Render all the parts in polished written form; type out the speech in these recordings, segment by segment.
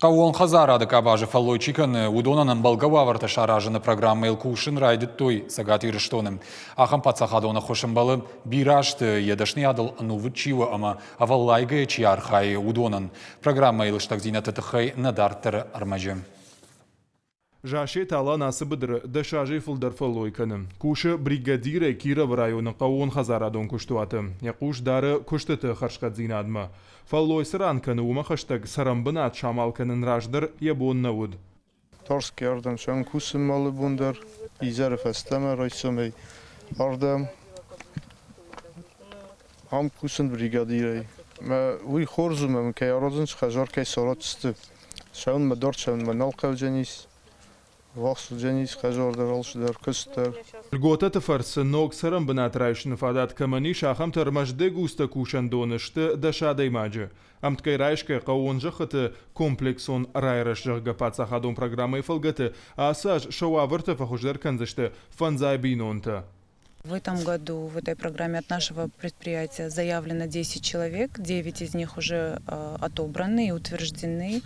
Хъӕууон хӕдзарады къабазы фӕллой чи кӕны, уыдонӕн ӕмбӕлгӕ уавӕртӕ саразыны программӕйыл кусын райдыдтой Цӕгат Ирыстоны. Ахӕм паддзахадон ӕххуыс ӕмбӕлы бирӕ азты йӕ дӕсныйадыл ӕнувыд чи у ӕмӕ ӕвӕллайгӕйӕ чи архайы, уыдонӕн. Программӕйы лыстӕгдзинӕдты тыххӕй нӕ дарддӕры ӕрмӕджы. Зассеты Алан ацы быдыры 10 азӕй фылдӕр фӕллой кӕны. Кусы бригадирӕй Кировы районы хъӕууонхӕдзарадон куыстуаты. Йӕ хъус дары куыстыты хӕрзхъӕддзинадмӕ. Фӕллой цы ран кӕны, уымӕ хӕстӕг цӕрӕнбынат самал кӕнын раздӕр йӕ бон нӕ уыд. Тарскӕй ардӕм сӕм кусын алы бон дӕр, изӕры фӕстӕмӕ райсомӕй ардӕм. Ам кусын бригадирӕй. Мӕ уый хорз у, мӕ кӕй аразынц, хӕдзар кӕй саратдзысты. Цӕуынмӕ дӕр цӕуынмӕ нал хъӕудзӕнис, ввахс уыдзӕнис хӕдзар дӕр, алцыдӕр, куыст дӕр. Льготӕты фӕрцы ног цӕрӕнбынат райсыны фадат кӕмӕн ис, ахӕмтӕ ӕрмӕст Дегусты кусӕндоны сты 10 адӕймаджы. Ӕмткӕй райсгӕ хъӕууон зӕххыты комплексон райрӕзт, зӕгъгӕ, паддзахадон программӕйы фӕлгӕты ацы аз сӕ уавӕртӕ фӕхуыздӕр кӕндзысты фӕндзай бинонтӕ. В этом году в этой программе от нашего предприятия заявлено 10 человек, 9 из них уже отобраны и утверждены.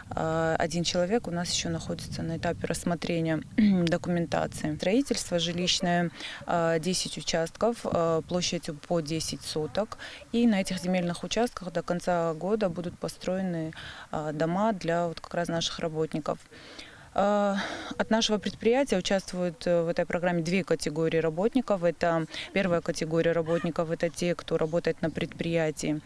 Один человек у нас еще находится на этапе рассмотрения документации. Строительство жилищное 10 участков площадью по 10 соток. И на этих земельных участках до конца года будут построены дома для вот как раз наших работников. От нашего предприятия участвуют в этой программе две категории работников. Это первая категория работников – это те, кто работает на предприятии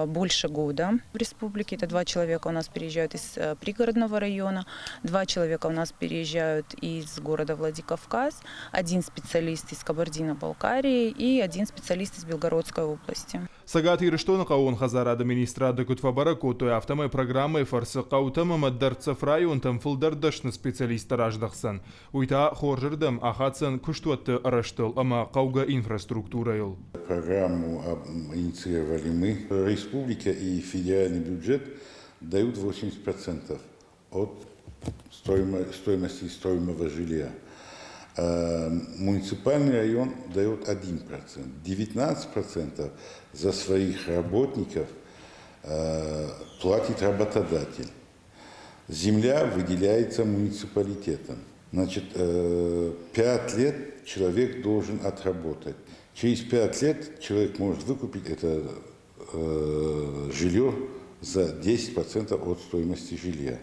больше года в республике. Это два человека у нас переезжают из пригородного района, два человека у нас переезжают из города Владикавказ, один специалист из Кабардино-Балкарии и один специалист из Белгородской области. Цӕгат Ирыстоны хъӕууон хӕдзарады министрады куыд фӕбӕрӕг кодтой, афтӕмӕй программӕйы фӕрцы хъӕутӕм ӕмӕ дӕрддзӕф районтӕм фылдӕр дӕсны специалисттӕ раздӕхдзӕн. Уый та хорзырдӕм ахаддзӕн куыстуӕтты рӕзтыл ӕмӕ хъӕугӕ инфраструктурӕйыл. Программу инициировали мы. Республика и федеральный бюджет дают 80% от стоимости стоимого жилья. Муниципальный район дает 1%. 19% за своих работников платит работодатель. Земля выделяется муниципалитетом. Значит, 5 лет человек должен отработать. Через 5 лет человек может выкупить это жилье за 10% от стоимости жилья.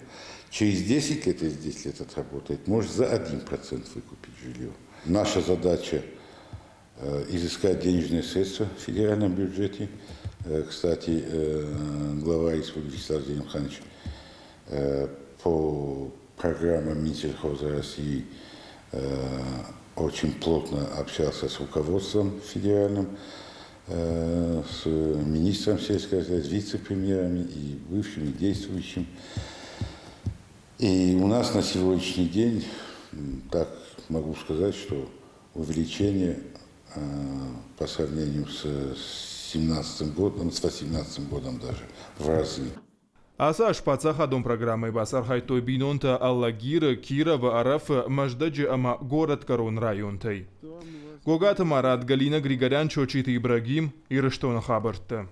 Через 10 лет, если 10 лет отработает, может за 1% выкупить жилье. Наша задача изыскать денежные средства в федеральном бюджете. Кстати, глава Республики Вячеслав Зелимханович по программам Минсельхоза России очень плотно общался с руководством федеральным, с министром сельского хозяйства, с вице-премьерами и бывшим, и действующим. И у нас на сегодняшний день, так могу сказать, что увеличение по сравнению с 2017 годом, с 2018 годом даже, в разы. Ацы аз паддзахадон программӕйы бацархайдтой бинонтӕ Алагиры, Кировы, Ӕрӕфы, Мӕздӕджы ӕмӕ Горӕтгӕрон районтӕй. Гогаты Марат, Галина Григорян, Чочиты Ибрагим, Ирыстоны хабӕрттӕ.